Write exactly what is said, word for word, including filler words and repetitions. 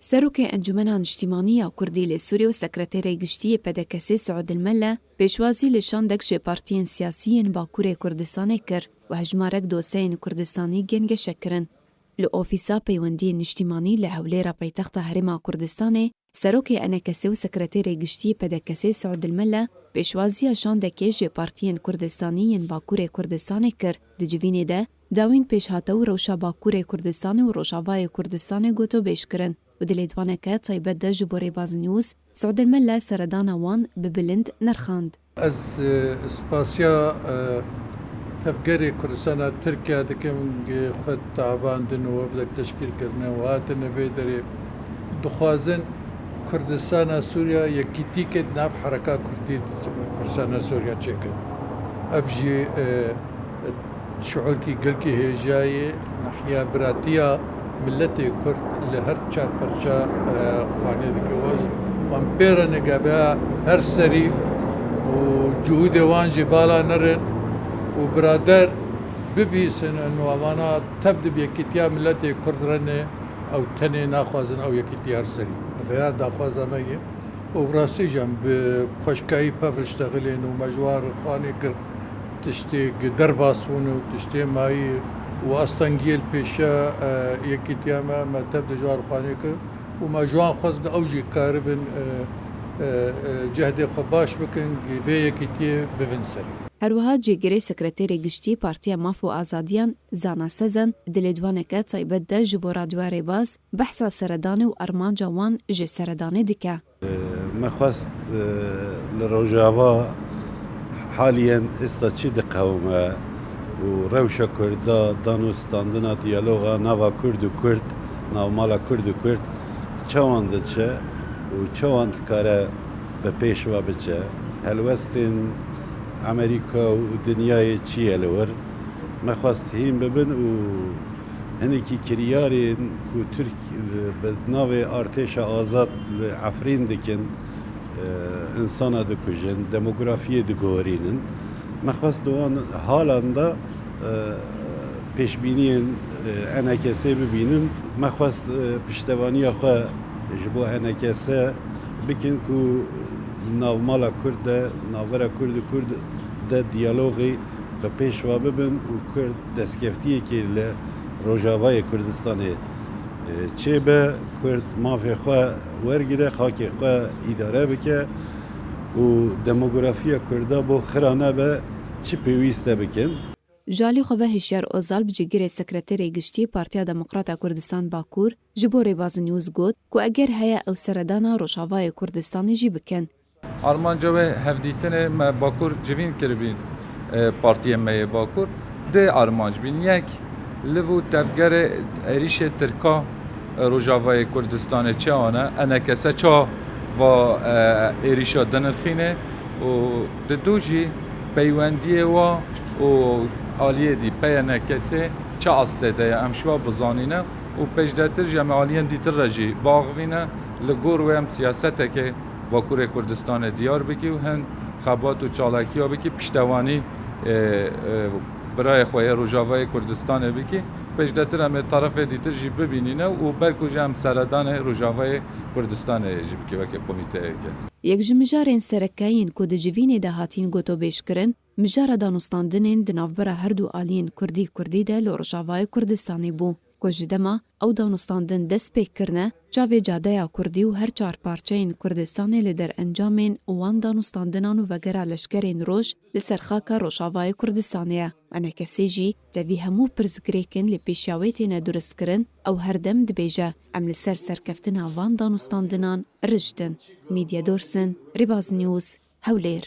Serokê Encûmena Niştîmanî ya Kurdî li Sûriyê û Sekreterê Giştî yê P D K S'ê Siûd Elmelle pêşwazî li şandek ji partiyên siyasî yên Bakurê Kurdistanê kir û hejmarek dosyayên Kurdistanî gengeşe kirin. Li Ofîsa Peywendiyên Niştîmanî li Hewlêra paytexta Herêma Kurdistanê, Serokê E N K S ê û Sekreterê Giştî yê P D K S'ê Siûd Elmelle pêşwaziya şandekê ji partiyên Kurdistanî yên Bakurê Kurdistanê kir. Di civînê de, dawîn pêşhate û rewşa Bakurê Kurdistanê û Rojavayê Kurdistanê gotobêj kirin û di lêdwaneke taybet de ji bo Rêbaz News, Siûd Elmelle seredana wan bi bilind nirxand. Ez, e, spasiya, e, Tevgerê Kurdistana Tirkiye dikim, gi xwe tabandin û wefdek teşkîl kirine û hatine vê derê. Dixwazin Kurdistana Sûriye yekîtîkê di nav hereka Kurdî di Kurdistana Sûriye çêkin. Ev jî, e, şiûrkî gelkî hêja ye, nahiya biratiya miletê Kurd li her çar perça, e, xwanê dike. Wan pê re nigebe her serî û cihûdê wan jî vala nerin û birader bibîsinin û evana tev di yekîtiya miletê Kurd re ne, ew tenê naxwazin ew yekîtiya her serî. Vêya daxwaza me ye. Û bi rastî jî em bi xweşkayî pev re ştexilên û me ji wan re xwanê kir tiştê gi derbas bûn û tiştê mayî û astengiyê li pêşiya, e, yekîtiya me, me tev de ji wan re xwanê kir û me ji wan xwest ku ew jî karibin, e, e, e, cehdê xwe baş bikin, gi vê yekîtiyê bivin serê. Her wiha cîgirê Sekreterê Giştî Partiya Maf û Azadiyan Zana Sezen di lêdwaneke taybet de ji bo Radyoya Rêbaz behsa seredanê û armanca wan ji seredanê dike. Me xwest, e, li Rojava haliyen êsta çi diqewime û rewşa Kurda, danûstandina diyaloga nava Kurd û Kurd, navmala Kurd û Kurd çawan diçe û çawan dikare bi pêş ve biçe. Helwestên Amerîka û dinyayê çi ye li wir? Me xwest hîn bibin û hinekî kiryarên ku Tirk bi navê artêşa azad li Efrîn dikin, e, insana dikujin, demografiyê diguherînin. Me xwest di wan halan de, e, pêşbîniyên, e, E N K S'ê bibînin. Me xwest, e, piştevaniya xwe ji bo E N K S bikin ku navmala Kurd de, navbera Kurd û Kurd de diyalogê bi pêş ve bibin û Kurd destkeftiyekê li Rojavayê Kurdistanê, e, çêbe, Kurd mafê xwe wergire, xakê xwe îdare bike û demografiya Kurda bo xira nebe çi pêwîst e bikin. Ji alî xwe ve Hişyar Ozal bi cîgirê Sekreterê Giştî Partiya Demokrata Kurdistan Bakur ji bo Rêbaz News got ku eger heye ew seredana Rojavayê Kurdistanê jî bikin. Armanca wê hevdîtinê me Bakur civîn kiribîn, e, partiyên me yê Bakur. Dê armanc bîn. Yek, liv û tevgerê êrîşê Tirka, e, Rojavayê Kurdistanê çawa ne? E N K S ça va, e, êrîşa dinirxîne û di du jî peywendiyê wa û aliyê dî P Y N K S'ê çi astê de ye, em şiva bizanîne û pêşdetir jî em ê aliyên dîtir re jî biaxivîne. Li gor wê em siyaseteke Bakurê Kurdistanê diyar bikî û hin xebat û çalakiya bikî piştewanî, e, e, birayê xwe yê Rojavayê Kurdistanê bikî. Pêşdetir em ê terefê dîtir jî bibînîne û belku jî em seredanê Rojavayê Kurdistanê jî bikî weke komîteyeke. Yek ji mijarên sereke yên ku di civînê de hatîn gotobêjkirin, mijara danûstandinên di navbera her du aliyên Kurdî-Kurdî de li Rojavayê Kurdistanê bû. Ku ji dema ew danûstandin dest pê kirine, çavê cadeya Kurdî û her çar parçeyên Kurdistanê li derencamên wan danûstandinan û vegera leşkerên roj li ser xaka Rojavayê Kurdistanê ye. E N K S jî tevî hemû pirsgirêkên li pêşiya wê têne durustkirin, ew her dem dibêje, em li ser serkeftina van danûstandinan rijd in. Mîdye Dorsin, Rêbaz News, Hewlêr.